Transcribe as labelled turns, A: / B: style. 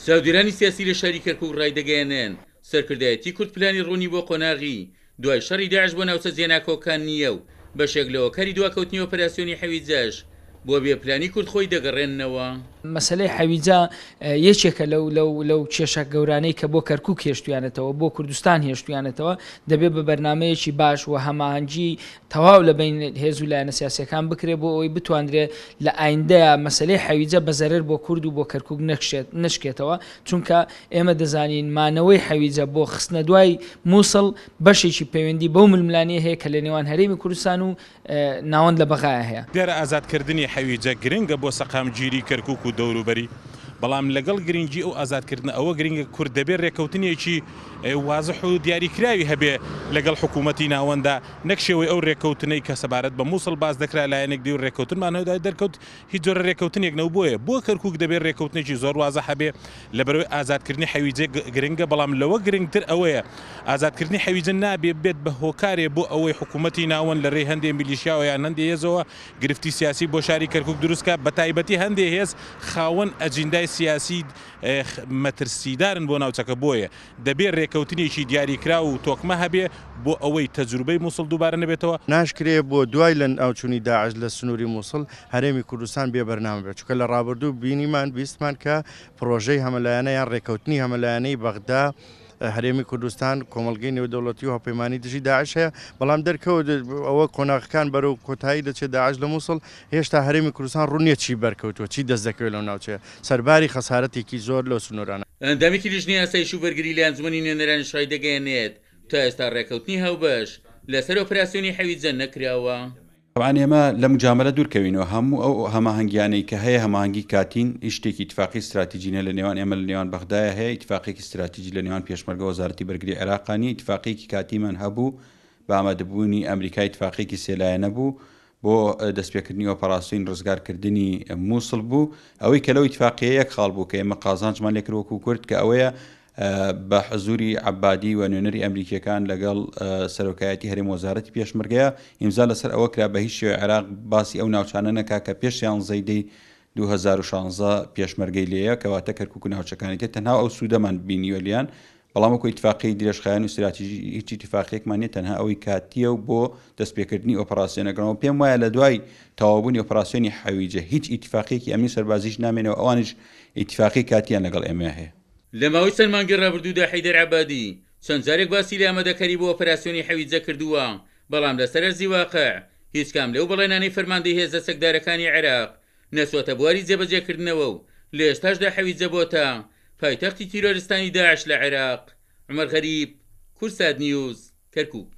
A: چاودێرانی سیاسی لە شاری کەرکوک ڕایدەگەیەنن، سەرکردایەتی کورد پلانی ڕوونی بۆ قۆناغی دوای شەڕی داعش بۆ ناوچە جێناکۆکەکان نییە و بەشێک لە هۆکاری دواکەوتنی ئۆپەراسیۆنی حەویجەش بۆ بێ پلانی کورد خۆی دەگەڕێننەوە.
B: مەسەلەی حەویجە یەکێکە لەو لەو لەو کێشە گەورانەی کە بۆ کەرکوک هێشتویانەتەوە، بۆ کوردستان هێشتویانەتەوە، دەبێ بە بەرنامەیەکی باش و هەماهەنگی تەواو لە بەین هێز و لایەنە سیاسیەکان بکرێ بۆ ئەوەی بتواندرێ لە ئایندەیا مەسەلەی حەویجە بە زەرەر بۆ کورد و بۆ کەرکوک نەکشێت نەشکێتەوە چونکە ئێمە دەزانین مانەوەی حەویجە بۆ خستنە دوای موسڵ بەشێکی پەیوەندی بەو ململانێیە هەیە کە لە نێوان هەرێمی کوردستان و ناوەند لە بەغایا هەیە.
C: دیارە ئازادکردنی حەویجە گرنگە بۆ سەقامگیری کەرکوک و دەوروبەری، بەڵام لەگەڵ گرنگی ئەو ئازادکردنە ئەوە گرنگە کورد دەبێ رێککەوتنێکی وازح و دیاریکراوی هەبێ لەگەڵ حکوومەتی ناوەندا، نەک شێوەی ئەو رێککەوتنەی کە سەبارەت بە مووسڵ باس دەکرا لایەنێک دی و رێککەوتنمان هەیە دەرکەوت هیچ جۆرە رێککەوتنێک نەبوو، بۆیە بۆ کەرکووک دەبێ رێککەوتنێکی زۆر وازح هەبێ، لەبەرئەوەی ئازادکردنی حەویجە گرنگە، بەڵام لەوە گرنگتر ئەوەیە ئازادکردنی حەویجە نابێ ببێت بە هۆکارێ بۆ ئەوەی حکوومەتی ناوەند لە رێی هەندێ میلیشیاوە یان هەندێ هێزەوە گرفتی سیاسی بۆ شاری کەرکووک دروست کا، بەتایبەتی هەندێ هێز خاوەن ئەجیندای سیاسی مەترسیدارن بۆ ناوچەکە، بۆیە دەبێ رێکەوتنێکی دیاریکراو و تۆکمە هەبێ بۆ ئەوەی تەجروبەی موسڵ دووبارە نەبێتەوە.
D: ناشکرێ بۆ دوای لەناوچوونی داعش لە سنووری موسڵ، هەرێمی کوردستان بێ بەرنامە بێت، چونکە لە رابردوو بینیمان بیستمان کە پرۆژەی هەمەلایەنە یان رێکەوتنی هەمەلایەنەی بەغدا، هەرێمی کوردستان، کۆمەڵگەی نێودەوڵەتی و هاوپەیمانانی دژی داعش هەیە، بەڵام دەرکەوت ئەوە قۆناغەکان بەرەو کۆتایی دەچێت، داعش لە موسڵ هێشتا هەرێمی کوردستان ڕوون نییە چی بەرکەوتووە، چی دەست دەکەوێت لەو ناوچەیە، سەرباری خەسارەتێکی زۆر لەو سنوورانە.
A: ئەندامێکی لیژنەی ئاسایش و بەرگری لە ئەنجومەنی نوێنەرانیش ڕایدەگەیەنێت، تا ئێستا ڕێککەوتنی هاوبەش لەسەر ئۆپراسیۆنی حەویجە نەکراوە.
E: تەبعەن ئێمە لە موجامەلە دوور کەوینەوە، هەموو ئەو هەماهەنگیانەی کە هەیە هەماهەنگی کاتین، هیچ شتێکی ئیتفاقی ستراتیجی نیە لە نێوان ئێمە لە نێوان بەغدایە هەیە، ئیتفاقێکی ستراتیجی لە نێوان پێشمەرگە وەزارەتی بەرگری عێراقا نیە، ئیتفاقیەکی کاتیمان هەبوو بە ئامادەبوونی ئەمریکا ئیتفاقیەکی سێلایەنە بوو بۆ دەستپێکردنی ئۆپەراسیۆنی ڕزگارکردنی موسڵ بوو، ئەوەی کە لەو ئیتفاقیە یەک خاڵ بوو کە ئێمە قازانجمان لێکرد وەکو کورد کە ئەوەیە بە حزوری عەبادی و نوێنەری ئەمریکیەکان لەگەڵ سەرۆکایەتی هەرێم وەزارەتی پێشمەرگەیە ئیمزا لەسەر ئەوە کرا بە هیچ شێوەی عێراق باسی ئەو ناوچانە نەکا کە پێش سیانزەی دەی 2016 پێشمەرگەی لێیە کەواتە کەرکوک و ناوچەکانی تر تەنها ئەو سوودەمان بینیوە لیان بەڵام وەکو ئیتفاقی درێژخایەن و ستراتیژی هیچ ئیتفاقیەکمان نیە تەنها ئەوەی کاتیە و بۆ دەستپێکردنی ئۆپەراسیۆنەکەنەوە پێم وایە لە دوای تەواوبوونی ئۆپەراسیۆنی حەویجە هیچ ئیتفاقیەکی ئەمنی و سەربازیش نامێنەوە ئەوانیش ئیتفاقی کاتیان لەگەڵ ئێمە هەیە.
A: لە ماوەی چەند مانگی ڕابردوودا حەیدەر عەبادی چەند جارێک باسی لە ئامادەکاری بۆ ئۆپەراسیۆنی حەویجە کردووە، بەڵام لەسەر ئەرزی واقع هیچ کام لەو بەڵێنانەی فەرماندەی هێزە چەکدارەکانی عێراق نەچووەتە بواری جێبەجێکردنەوە و لە ئێستاشدا حەویجە بۆتە پایتەختی تیرۆرستانی داعش لە عێراق. عومەر غەریب، کوردسات نیوز، کەرکوک.